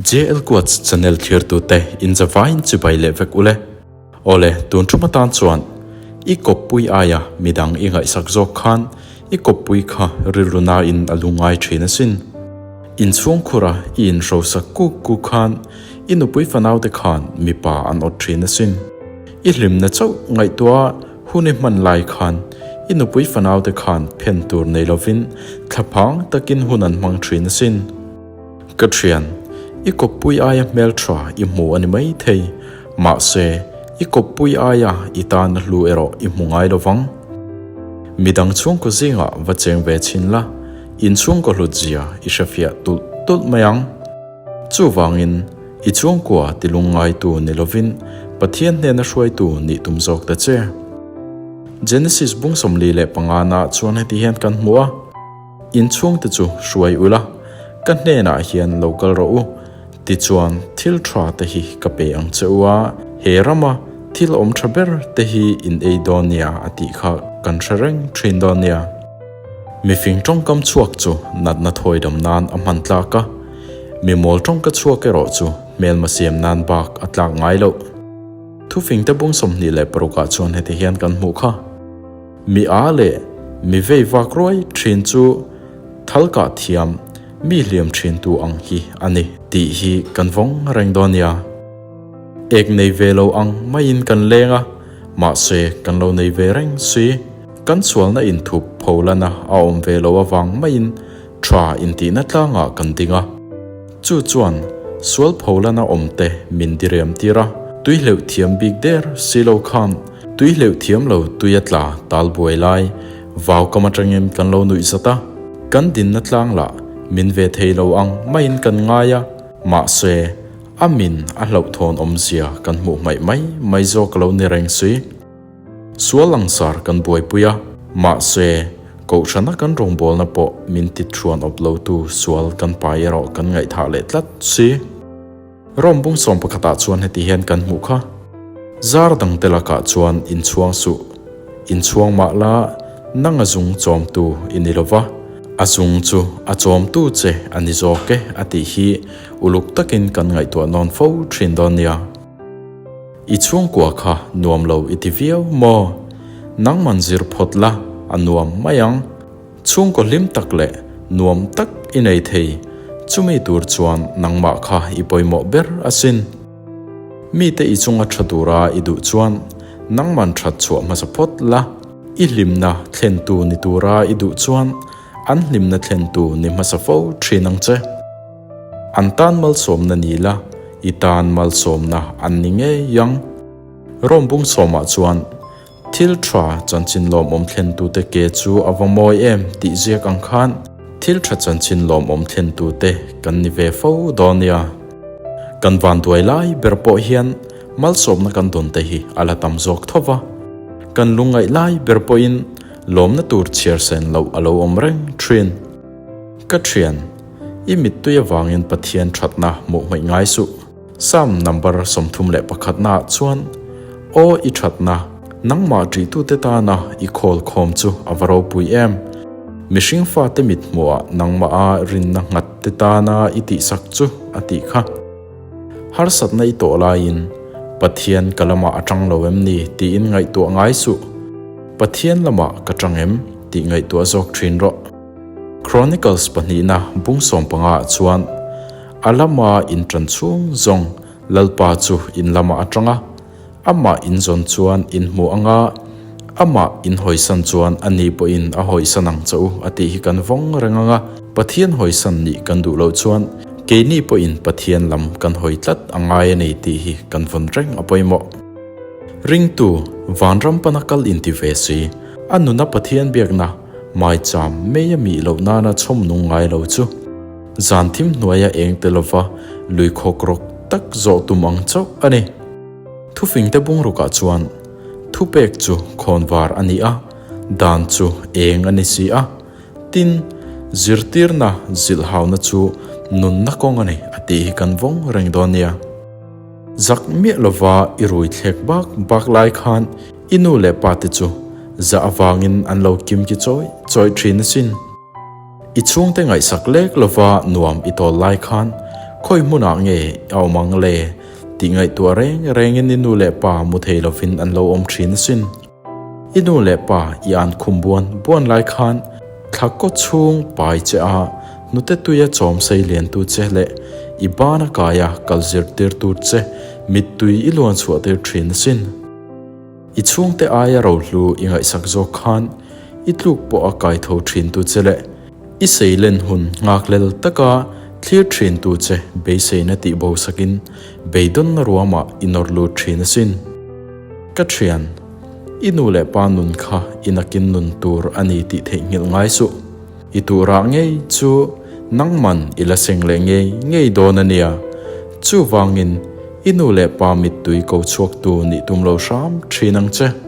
JL Quotes channel thlirtute inzavaiin chibai leh vek ule. Awle, tun thum atan chuan i kawppui aia midang i ngaihsak zawk khan i kawppui kha rilru nain a lu ngai thin asin. Inchhungkhura i inhrosak kuk kuk khan i nupui fanaute khan mipa an awt thin asin. I hlimna chauh ngaihtuah hun i hman lai khan i nupui fanaute khan phen tur nei lovin thlaphang takin hun an hmang thin asin. Ka thian, i kawppui aia hmeltha i hmu a ni mai thei, mahse, i kawppui aia i tan a hlu erawh i hmu ngai lo vang. Midang chhungkaw zingah va cheng ve chhin la, in chhungkaw hlut zia i hrefiah tulh tulh mai ang. Chuvangin, i chhungkua ti lungngaitu ni lovin Pathian hnena hruaitu nih tum zawk ta che. Genesis bung 45 na chuan heti hian kan hmu a. In chhungte chu hruai ula, ka hnenah hian lo kal rawh u, tichuan thil tha te hi ka pe ang che u a, he rama thil awm tha ber te hi in ei dawn nia a tih kha kan hre reng thin dawn nia. Mifing tawngkam chhuak chu natna thawi dam nan a hman tlak a, mi mawl tawngka chhuak erawh chu hmelma siam nan bak a tlak ngai loh. Thufingte bung 26 ah chuan heti hian kan hmuh kha. Mi a leh mi vei vak ruai thin chu thal kah thiam mi hliam thin tu ang hi a ni tih hi kan vawng reng dawn nia. Ek nei ve lo ang maiin kan leng a, mahse kan lo nei ve reng si. Kan sualna inthup pholana a awm ve lo avang maiin tha intihna tlangah kan ding a. Chu chuan sual pholana awmte min diriam tir a, tui hleuh thiam bik der si lo khan tui hleuh thiam lo tui a tla tal buai lai vau kam atangin kan lo nuih zat a, kan dinna tlang lah min ve thei lo ang maiin kan ngai a, mahse a min a hlauhthawn awmzia kan hmuh hmaih mai mai zawk a lo ni reng si. Sual langsar kan buaipui a, mahse, Kohhrana kan rawngbawlna pawh min ti thuan awp lotu sual kan pai erawh kan ngaihthah leh tlat si. Rom bung sawm pakhatah chuan heti hian kan hmuh kha, Zar dangte lakah chuan inchhuang suh, inchhuang mah la nang a zung chawmtu i ni lova, a zung chu a chawmtu che a ni zawk e a tih hi uluk takin kan ngaihtuah nawn fo thin dawn nia. I chhungkua kha nuam lo i ti viau maw? Nangman zir phawt la, a nuam mai ang. Chhungkaw hlim tak leh nuam tak i nei thei, chumi tur chuan nangmah kha i pawimawh ber asin. Mite i chunga tha tura i duh chuan nangman that chhuah hmasa phawt la, i hlimna thlentu ni tura i duh chuan an hlimna thlentu ni hmasa fo thin ang che. An tan malsawmna ni la, i tan malsawmna an ni ngei ang. Rom bung sawmah chuan, Thil tha chanchin lawmawm thlentute ke chu a va mawi em tih ziak ang khan thil tha chanchin lawmawm thlentute kan ni ve fo dawn nia. Kan vanduai lai ber pawh hian malsawmna kan dawn te hi a la tam zawk tho va. Kan lungngaih lai ber pawhin lawmna tur chhiar sen loh a lo awm reng thin. Ka thian. I mittui avangin Pathian thatna hmuh hmaih ngai suh. Psalm number 31 naah chuan, Aw i thatna, nangmah ṭihtute tana i khawl khawm chu a va ropui em! Mihring fate mit hmuhah nangmaha rinna nghat te tana i tihsak chu a tih kha. Harsatna i tawh laiin, Pathian ka lamah a ṭang lo em ni tiin ngaihtuah ngai suh. Pathian lamah ka ṭang em tih ngaihtuah zawk ṭhin rawh. Chronicles pahnihna bung 15 ah chuan a lama in ṭan chhung zawng Lalpa chu in lamah a ṭang a, amah in zawn chuan in hmu ang a, amah in hawisan chuan a ni pawhin a hawisan ang che u a tih hi kan vawng reng ang a, Pathian hawisan nih kan duh loh chuan keini pawhin Pathian lam kan hawi tlat a ngai a ni tih hi kan vawn reng a pawimawh. Ringtu, vanram pana kal inti ve si, a nuna Pathian biakna, Maicham mei a mih loh nana chhawm nung ngai lo chu zan thim hnuaia eng te lova lui khawk rawk tak zawh tum ang chauh a ni. Thufingte bungrukah chuan thupek chu khawnvar a ni a, dan chu eng a ni si a, tin, zirtirna zilhhauna chu nunna kawng a ni a tih hi kan vawng reng dawn nia. Zak miah lova i rui thlek bak bak lai khan I nu leh pa te chu zah avangin an lo kim ki chawi chawi thin asin. I chhungte ngaihsak lek lova nuam i tawl lai khan Khawi hmunah nge a awm ang le? Tih ngaihtuah reng rengin i nu leh pa mu thei lovin an lo awm thin asin. I nu leh pa i an khum buan buan lai khan thla kaw chhung pai che a, hnute tuia chawm sei liantu che leh i bana kaia kal zirtir tur che mittui i luan chhuah tir thin asin. I chhungte aia rohlu i ngaihsak zawk khan i tluk pawh a kai tho thin tu che leh i seilen hun ngakhlel taka thlir thin tu che beiseina tih bo sakin beidawnna ruamah i nawr lut thin asin. Ka thian, i nu leh pa nun kha i nakin nun tur a ni tih theihnghilh ngai suh. I turah ngei chu nangman i la seng leh ngei ngei dawn a nia. Chuvangin i nu leh pa mittui ko chhuaktu nih tum lo hram thin ang che.